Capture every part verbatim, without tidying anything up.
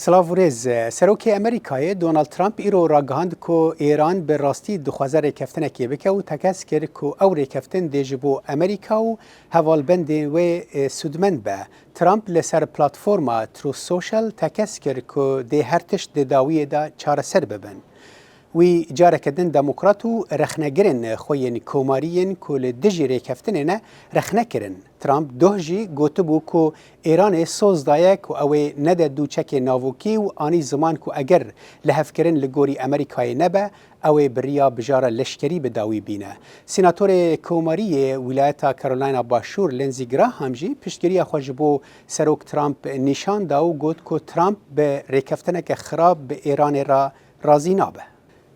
Silav û rêz. Serokê Amerîkayê Donald Trump îro ragihand ku Îran bi rastî dixwaze rêkeftinekê bike û tekez kir ku ew rêkeftin dê ji bo Amerîka û hevalbendên wê, e, sûdmend be. Trump li ser platforma Truth Social tekez kir ku dê her tişt di dawiyê de çareser bibin. Wî careke din demokrat û rexnegirên xwe yên komarî yên ku li dijî rêkeftinê ne, rexne kirin. Trump doh jî gotibû ku Îranê soz daye ku ew ê nede dû çekê navokî û anî ziman ku eger lihevkirin li gorî Amerîkayê nebe, ew ê bi riya bijara leşkerî bi dawî bîne. Sînatorê Komarî yê Wîlayeta Carolina Başûr Lindsey Graham jî piştgiriya xwe ji bo Serok Trump nîşan da û got ku Trump bi rêkeftineke xirab bi Îranê re razî nabe.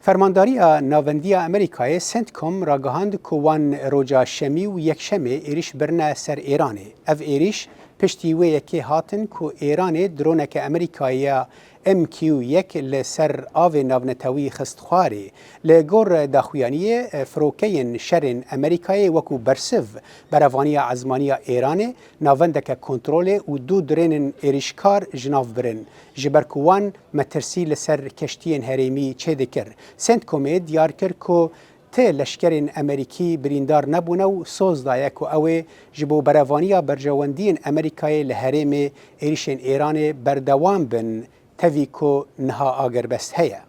Fermandariya Navendiya Amerîkayê, CENTCOM, ragihand ku wan roja Şemî û Yekşemê êrîş birine ser Îranê. Ev êrîş piştî wê yekê hatin ku Îranê droneke Amerîkayê ya M Q yek li ser avê navnetewî xist xwarê. Li gor daxuyaniyê, firokeyên şerên Amerîkayê wekû bersiv berevaniya ezmaniya Îranê, navendeke kontrolê û du dronên êrîşkar ji nav birin, ji ber ku wan metirsî li ser keştiyên herêmî çêdikir. CENTCOMê diyar kir ku ti leşkerên Amerîkî birîndar nebûne û soz daye ku ew ê ji bo berevaniya berjewendiyên Amerîkayê li herêmê êrîşên Îranê berdewam bin, tevî ku niha agirbest heye.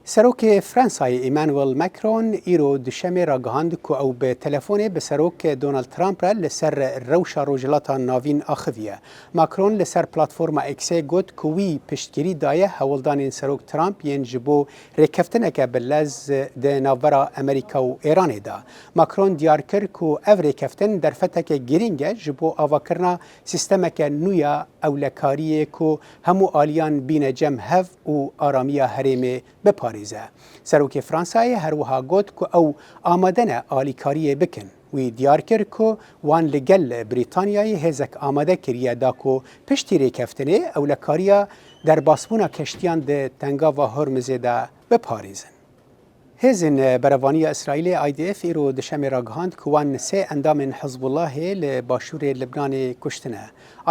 Serokê Fransayê Emmanuel Macron îro duşemê ragihand ku ew bi telefonê bi Serok Donald Trump re li ser rewşa Rojhilata Navîn axiviye. Macron li ser platforma X-ê got ku wî piştgirî daye hewldanên Serok Trump yên ji bo rêkeftineke bi lez di navbera Amerîka û Îranê de. Macron diyar kir ku ev rêkeftin derfeteke girîng e ji bo avakirina sîstemeke nû ya ewlekariyê ku hemû aliyan bîne cem hev û aramiya herêmê biparêze. Serokê Fransayê her wiha got ku ew amade ne alîkariyê bikin. Wî diyar kir ku wan li gel Brîtanyayê hêzek amade kiriye da ku piştî rêkeftinê ewlekariya derbasbûna keştiyan di Tengava Hormizê de biparêzin. Hêzên Berevaniya Îsraîlê, I D F, îro duşemê ragihand ku wan sê endamên Hizbullahê li başûrê Libnanê kuştine.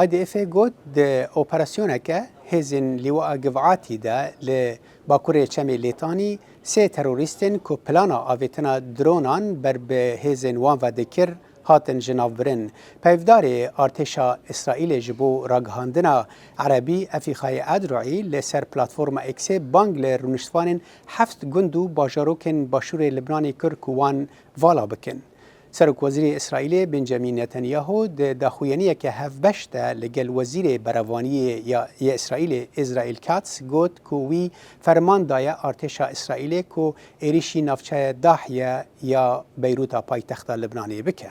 I D Fê got, di operasyoneke hêzên Lîwaa Givatî de li bakurê Çemê Lêtanî sê terorîstên ku plana avêtina dronan ber bi hêzên wan ve dikir, hatin ji nav birin. Peyvdarê artêşa Îsraîlê ji bo ragihandina Erebî Efîxayê Edroî li ser platforma X-ê bang li rûniştvanên heft gund û bajarokên başûrê Libnanê kir ku wan vala bikin. Serokwezîrê Îsraîlê Benjamin Netanyahu di daxuyaniyeke hevbeş de li gel Wezîrê Berevaniyê ya yê Îsraîlê Israel Katz got ku wî ferman daye artêşa Îsraîlê ku êrîşî navçeya Dahye ya Beyrûta paytexta Libnanê bike.